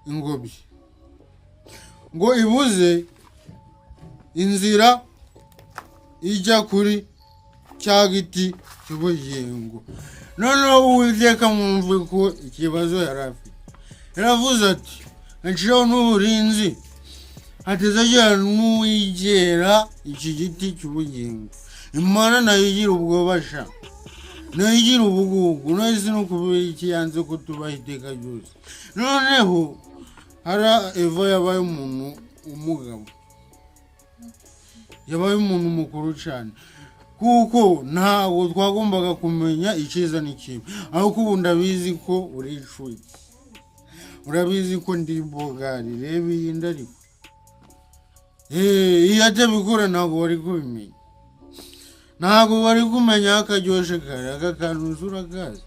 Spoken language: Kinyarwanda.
Ingobyi ngo ibuze inzira ijya kuri cya giti cy'ubugingo. Noneho Uwiteka, mwumve ko ikibazo yari afite, yaravuze ati: "Nshireho n'uburinzi, hatazagira n'uwigera iki giti cy'ubugingo." Imana nayo igira ubwoba sha, nayo igira ubugugu. Nayo isi no kubera iki yanze ko tubaho iteka ryose? Noneho hari Eva yabaye umuntu umugabo, yabaye umuntu mukuru cyane, kuko ntabwo twagombaga kumenya icyiza n'ikibi. Ariko ubu ndabizi ko uri inshuti, urabizi ko ndi bogari. Reba iyi nda ariko. Iyo atabikora ntabwo wari kubimenya, ntabwo wari kumenya akaryoshye kare. Aka kantu uzi, urakazi.